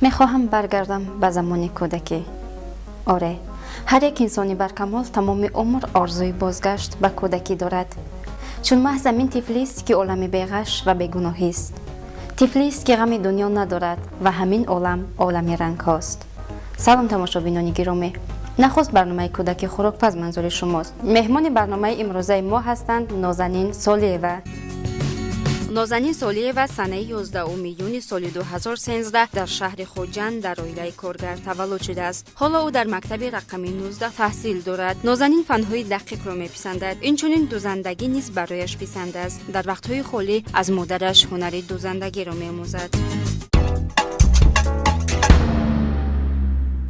Мехоҳам баргардам ба замони кӯдакӣ. Оре, ҳар як инсони баркамол тамоми умр орзуи бозгашт ба кӯдакӣ дорад. Чун маҳз ҳамин тифлист, ки олами беғаш ва бегуноҳист. Тифлист, ки ғами дунё надорад ва ҳамин олам олами рангҳост. Салом, тамошобинони гиромӣ. Нахуст барномаи кӯдаки хӯрокпаз манзури шумост. Меҳмони барномаи имрӯзаи мо ҳастанд Нозанин Солиева. Нозанин Солиева санаи 11 июни соли 2013 дар шаҳри Хоҷанд дар оилаи коргар таваллуд шудааст. Ҳоло ӯ дар мактаби рақами 19 таҳсил дорад. Нозанин фанҳои дақиқро меписандад. Инчунин дузандагӣ низ барояш писанд аст. Дар вақтҳои холӣ аз модараш ҳунари дузандагиро меомӯзад.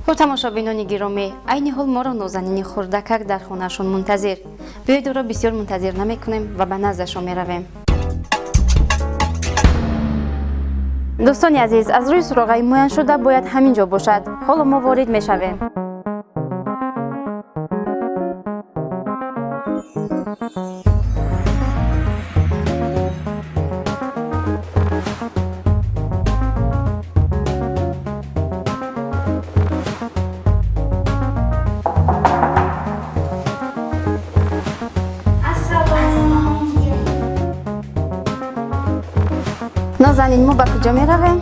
Хуб, тамошобинони гиромӣ, айни ҳол моро Нозанини хурдакак дар хонаашон мунтазир. Биёед, ӯро бисёр мунтазир намекунем ва ба наздашон меравем. Дӯстони азиз, аз рӯи суроғаи муайяншуда бояд ҳамин ҷо бошад. Ҳоло мо ворид мешавем. Нозанин, мо ба куҷо меравем?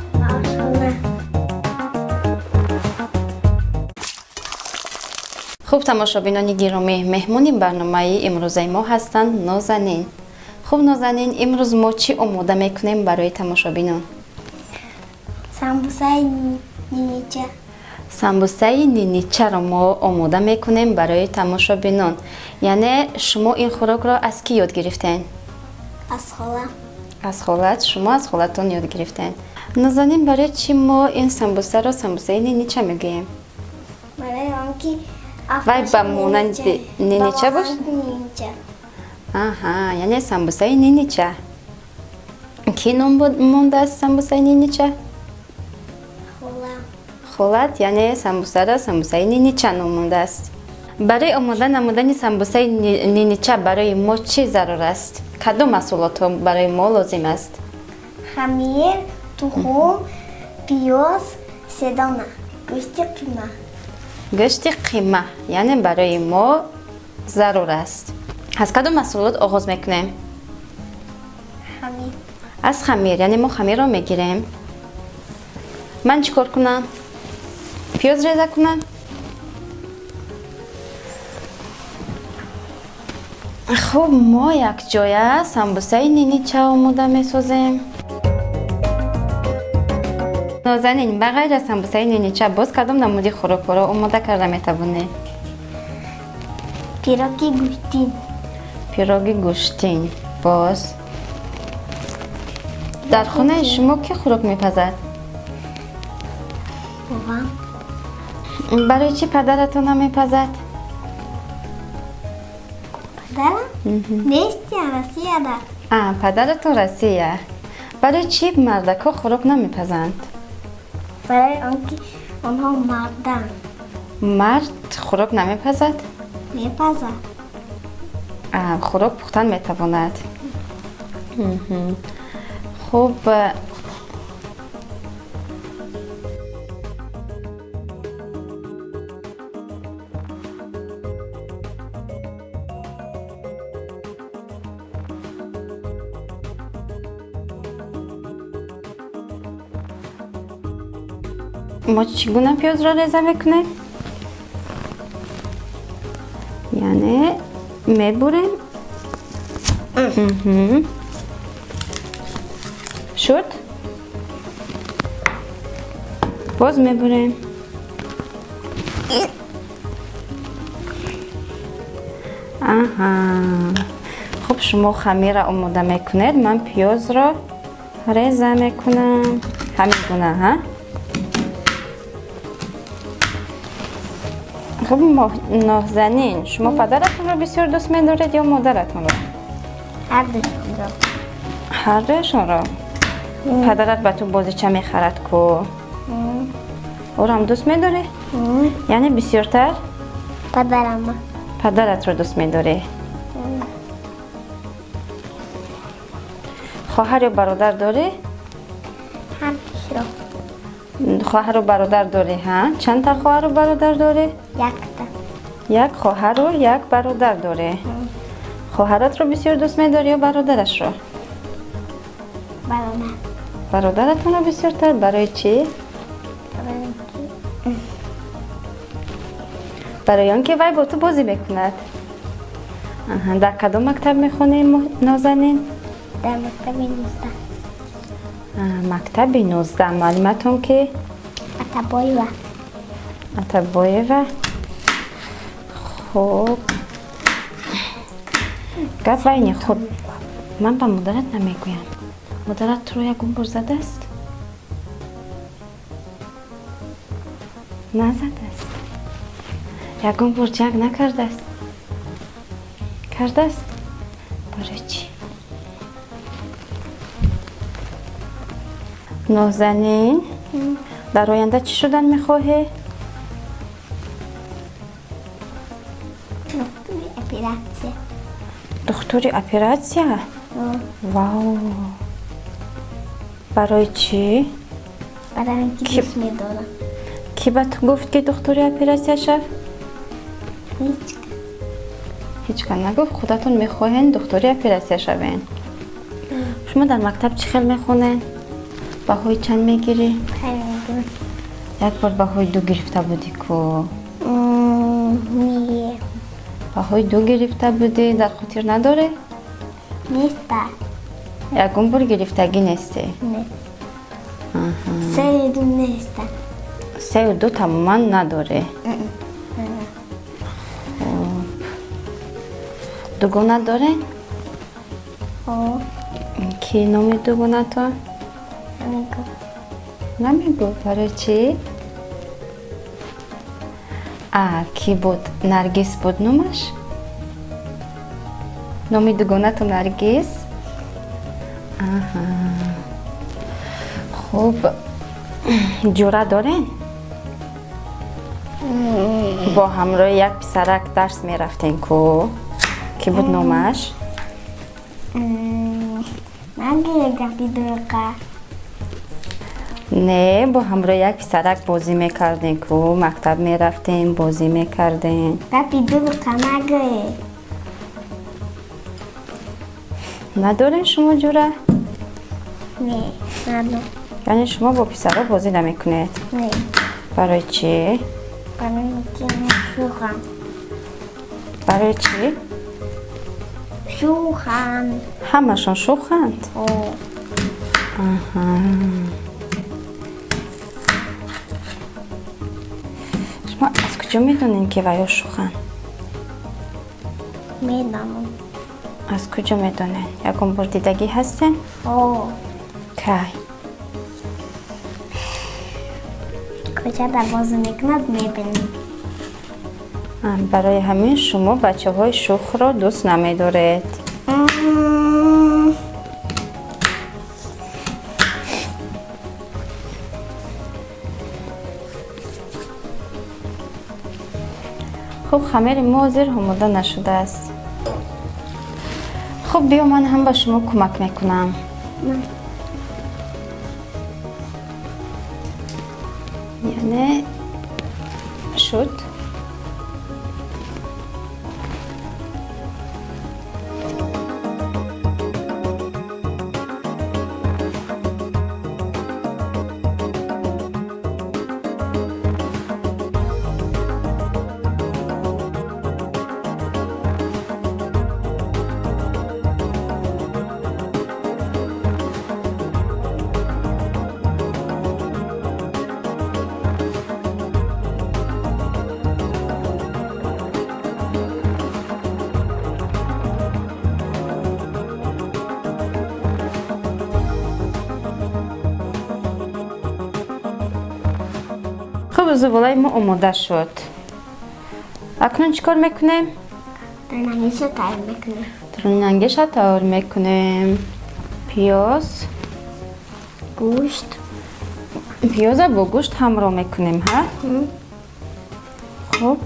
Хуб, тамошобинони гиромӣ, меҳмони барномаи имрӯзаи мо ҳастанд Нозанин. Хуб, Нозанин, имрӯз мо чӣ омода мекунем барои тамошобинон? Самбусаи нинича. Самбусаи ниничаро мо омода мекунем барои тамошобинон. Яъне шумо ин хӯрокро аз кӣ ёд гирифтен? Аз хола. Аз холат. Шумо аз холатон ёд гирифтен. Нозанин, барои чӣ мо ин самбусаро самбусаи нинича мегӯем? Барои он ки вай ба монанди нинича бош? Нинича. Аҳа, яъне самбусаи нинича. Кӣ ном мондааст самбусаи нинича? Хола. Холат, яъне самбусаро самбусаи нинича ном мондааст. Барои омода намудани самбусаи нинича барои мо чӣ зарур аст? Кадом маҳсулотҳо барои мо лозим аст? Хамир, тухм, пиёз, седона, гӯшти қима. Гӯшти қима, яъне барои мо зарур аст. Аз кадом маҳсулот оғоз мекунем? Хамир. Аз хамир, яъне мо хамирро мегирем. Ман чӣ кор кунам? Пиёз реза кунам? Хуб, мо якҷоя самбусаи нинича омода месозем. Нозанин, ба ғайр аз самбусаи нинича боз кадом намуди хӯрокҳоро омода карда метавонӣ? Пироги гӯштин. Пироги гӯштин. Боз дар хонаи шумо кӣ хӯрок мепазад? Бобам. Барои чӣ падаратон намепазад? Падарам? Нест, Россияда. А, падаратон Россия. Барои чӣ мардакҳо хӯрок намепазанд? Барои он ки онҳо марданд. Мард хӯрок намепазад? Мепазад. А, хӯрок пухтан метавонад. Хуб, мо чӣ гуна пиёзро реза мекунем? Яъне мебурем. Шуд? Боз мебурем. Аҳа. Хуб, шумо хамира омода мекунед, ман пиёзро реза мекунам. Ҳамин гуна, ҳа? Хуб, Нозанин, шумо падаратонро бисёр дӯст медоред ё модаратонро? Ҳардуяшонро. Ҳардуяшонро? Падарат ба ту бозича мехарад ку? Ӯрам дӯст медорӣ? Яъне бисёртар? Падарама. Падаратро дӯст медорӣ? Хоҳар ё бародар дорӣ? Ҳардуяшро. Хоҳару бародар дорӣ, ҳа? Чандта хоҳару бародар дорӣ? Якта. Як хоҳару як бародар дорӣ. Хоҳаратро бисёр дӯст медорӣ ё бародарашро? Бародар. Бародаратонро бисёртар? Барои чӣ? Барои он ки вай бо ту бозӣ мекунад. Дар кадом мактаб мехонӣ, Нозанин? Дар мактаби 19. Мактаби 19. Муаллиматон ки? Атабоева. Атабоева. Хуб, гап вайни худ. Ман ба модарат намегӯям. Модарат туро ягон бор задааст? Назадааст. Ягон бор ҷанг накардааст? Кардааст? Барои чӣ? Нозанин, дар оянда чӣ шудан мехоҳӣ? Духтури оператсия. Духтури оператсия? Вау! Барои чӣ? Барои он ки дӯст медорам. Кӣ ба ту гуфт, ки духтури оператсия шав? Ҳеҷ кас. Ҳеҷ кас нагуфт, худатон мехоҳен духтури оператсия шавен. Шумо дар мактаб чӣ хел мехонен? Баҳои чанд мегирӣ? Як бор баҳои 2 гирифта будӣ ку? Не. Баҳои 2 гирифта будӣ, дар хотир надорӣ? Неста. Ягон бор гирифтагӣ нестӣ? Не. 3 2 неста. 3 2 тамоман надорӣ? Дугона дорен? Ки номи дугонатон? Намегӯ. Намегӯ? Барои чӣ? Ки буд? Наргиз буд номаш? Номи дугонатон Наргиз? Хуб, ҷура дорен? Бо ҳамроҳи як писарак дарс мерафтен ку? Ки буд номаш? Нагӯ гапи дурӯға. Не, бо ҳамроҳи як писарак бозӣ мекардем ку, мактаб мерафтем, бозӣ мекардем. Гапи дурӯға нагӯ. Надорем шумо ҷура? Не, надорам. Яъне шумо бо писаро бозӣ намекунед? Не. Барои чӣ? Барои он ки шӯхам. Барои чӣ? Шӯханд. Ҳамашон шӯханд? О. Шумо аз куҷо медонед, ки ваё шӯханд? Медонам. Аз куҷо медонед? Ягон бор дидагӣ ҳастен? О. Кай? Кӯчада бозӣ мекунад, мебинем. Барои ҳамин шумо бачаҳои шӯхро дӯст намедоред. Хуб, хамири мо ҳозир омода нашудааст. Хуб, биё ман ҳам ба шумо кӯмак мекунам. Яъне шуд. Хуб, зуволаи мо омода шуд. Акнун чӣ кор мекунем? Дурнангеша тайёр мекунем. Дурнангеша тайёр мекунем. Пиёз, гӯшт. Пиёза бо гӯшт ҳамроҳ мекунем, ҳа? Хуб.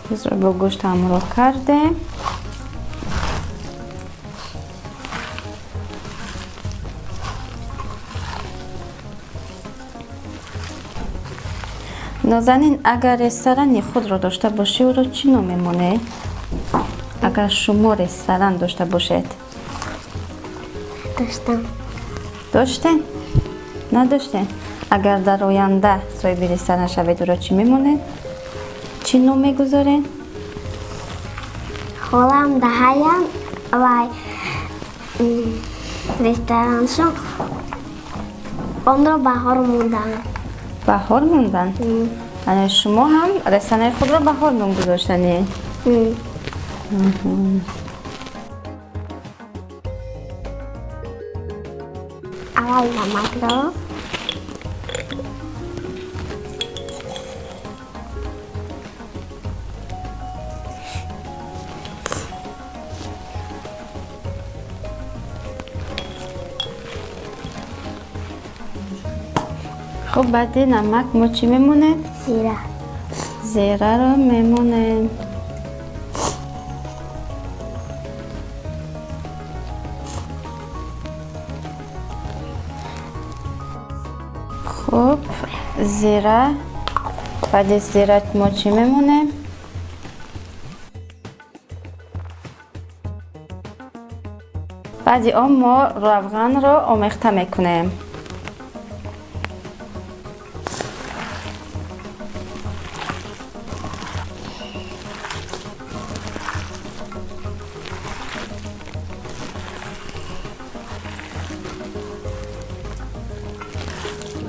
Пиёзро бо гӯшт ҳамроҳ кардем. Нозанин, агар ресторани худро дошта бошӣ, ӯро чӣ ном мемонед? Агар шумо ресторан дошта бошед. Доштам. Доштем? Надоштем? Агар дар оянда соҳиби ресторан шавед, ӯро чӣ мемонед? Чӣ ном мегузоред? Холам даҳаям вай рестораншон онро баҳор монданд. Баҳор монданд? Яъне шумо ҳам ресторани худро баҳор ном гузоштанед? Аввал намакро Хуб, баъди намак мо чӣ мемонем? Зира. Зираро мемонем. Хуб, зира. Баъди зира мо чӣ мемонем? Баъди он мо равғанро омехта мекунем.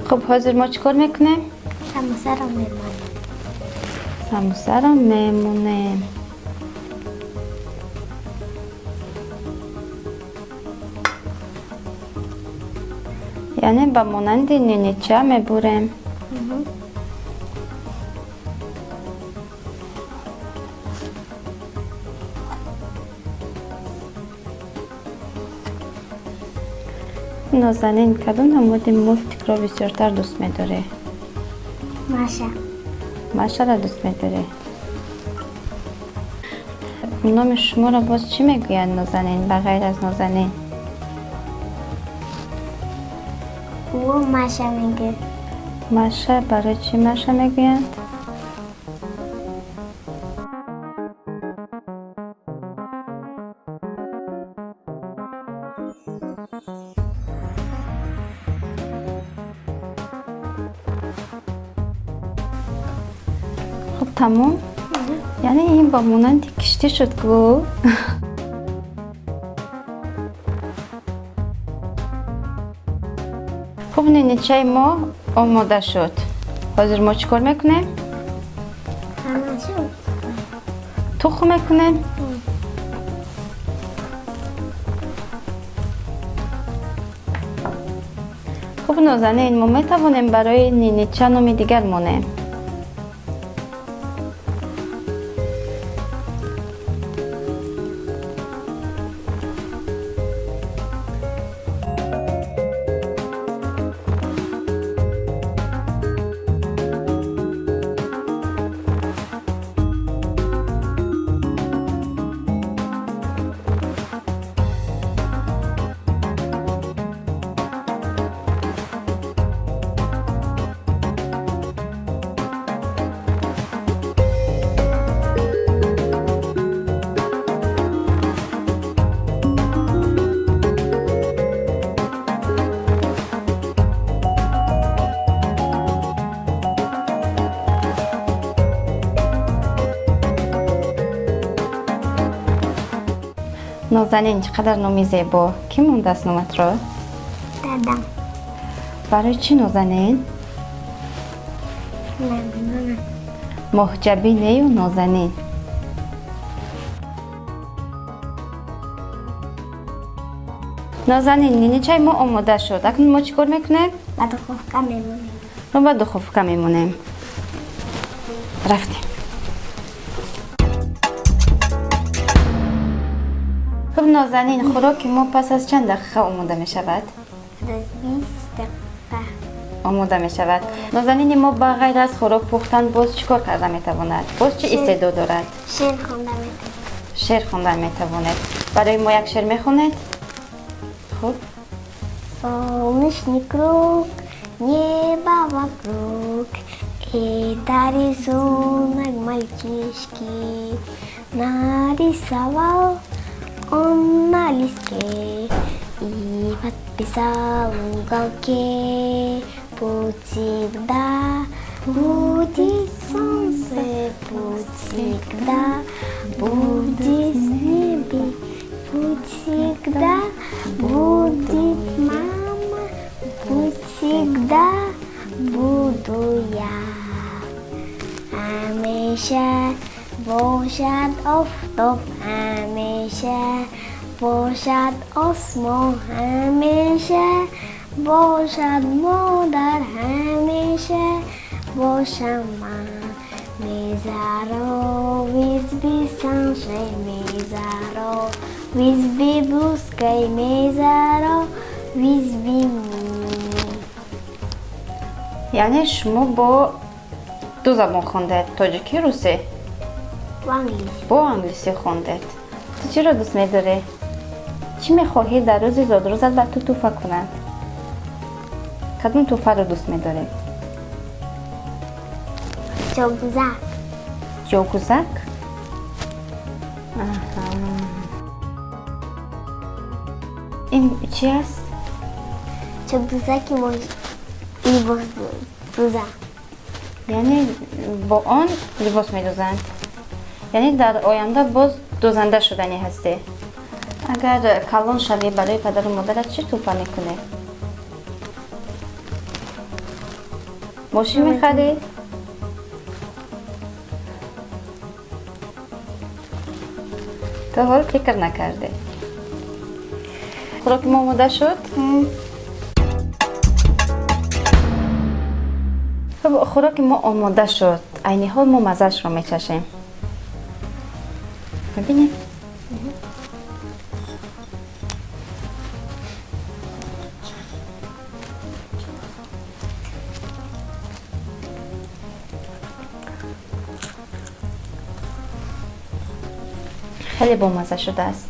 Хуб, ҳозир мо чӣ кор мекунем? Самусаро мемонем. Самусаро мемонем. Яъне ба монанди нинича мебурем. Нозанин, кадом намуди мултикро бисёртар дӯст медорӣ? Маша. Машаро дӯст медорӣ? Номи шуморо боз чӣ мегӯянд, Нозанин, ба ғайр аз Нозанин? Ӯ Маша мегӯяд. Маша? Барои чӣ Маша мегӯянд? Хуб, тамом? Яъне ин ба монанди киштӣ шуд гӯ? Хуб, ниничаи мо омода шуд. Ҳозир мо чӣ кор мекунем? Тухм мекунем? Хуб, Нозанин, мо метавонем барои нинича номи дигар монем? Нозанин, чӣ қадар номи зебо. Кӣ мондааст номатро? Дадам. Барои чӣ Нозанин? Намедонам. Моҳҷабинею Нозанин. Нозанин, ниничаи мо омода шуд. Акнун мо чӣ кор мекунем? Ба духовка мемонем. Мо ба духовка мемонем. Рафтем. Хуб, Нозанин, хӯроки мо пас аз чанд дақиқа омода мешавад? 20 дақиқа. Омода мешавад. Нозанини мо ба ғайр аз хӯрок пухтан боз чӣ кор карда метавонад? Боз чӣ истеъдод дорад? Шеър хонда метавонад. Шеър хондан метавонед. Барои мо як шеър мехонед? Хуб. Солнечный круг, небо вокруг, Это рисунок мальчишки нарисовал он на листке и подписал в уголке. Путь всегда будет солнце, путь всегда будет в небе, путь всегда будет мама, путь всегда буду я. Ҳамеша бошад офтоб, ҳамеша бошад осмон, ҳамеша бошад модар, ҳамеша бошам ман. Мезаро визби саншай, мезаро визби блузкай, мезаро визби ми. Яъне шумо бо ду забон хондед, тоҷикӣ, русӣ? Бо англисӣ. Бо англисӣ хондед. Ту чиро дӯст медорӣ? Чӣ мехоҳӣ дар рӯзи зодрӯзат ба ту тӯҳфа кунанд? Кадом тӯҳфаро дӯст медорӣ? Ҷогузак. Ҷогузак? Аҳа. Ин чи аст? Ҷогузаки либосдӯза. Яъне бо он либос медӯзанд. Яъне дар оянда боз дӯзанда шуданӣ ҳастӣ. Агар калон шавӣ, барои падару модарат чӣ тӯҳфа мекунӣ? Мошин мехарӣ? То ҳол фикр накардӣ. Хӯроки мо омода шуд? Хуб, хӯроки мо омода шуд. Айни ҳол мо маззаашро мечашем. Мебинем? Хеле бомазза шудааст.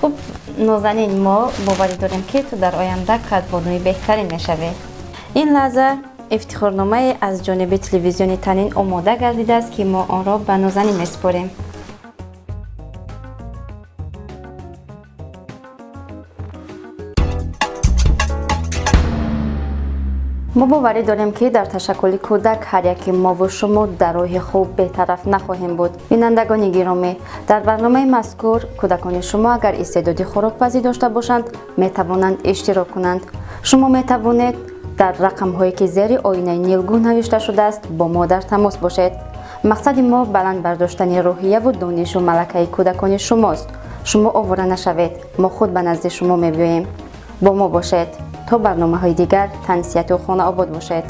Хуб, Нозанин, мо боварӣ дорем, ки ту дар оянда кадбонуи беҳтарин мешавӣ. Ин лаҳза ифтихорномае аз ҷониби телевизиони Танин омода гардидааст, ки мо онро ба Нозанин месупорем. Мо боварӣ дорем, ки дар ташаккули кӯдак ҳар яки мову шумо дар роҳи хуб бетараф нахоҳем буд. Бинандагони гиромӣ, дар барномаи мазкур кӯдакони шумо агар истеъдоди хӯрокпазӣ дошта бошанд, метавонанд иштирок кунанд. Шумо метавонед дар рақамҳое, ки зери оинаи нилгун навишта шудааст, бо мо дар тамос бошед. Мақсади мо баланд бардоштани рӯҳияву донишу малакаи кӯдакони шумост. Шумо овора нашавед, мо худ ба назди шумо мебиёем. Бо мо бошед. То барномаҳои дигар тансиҳату хонаобод бошед.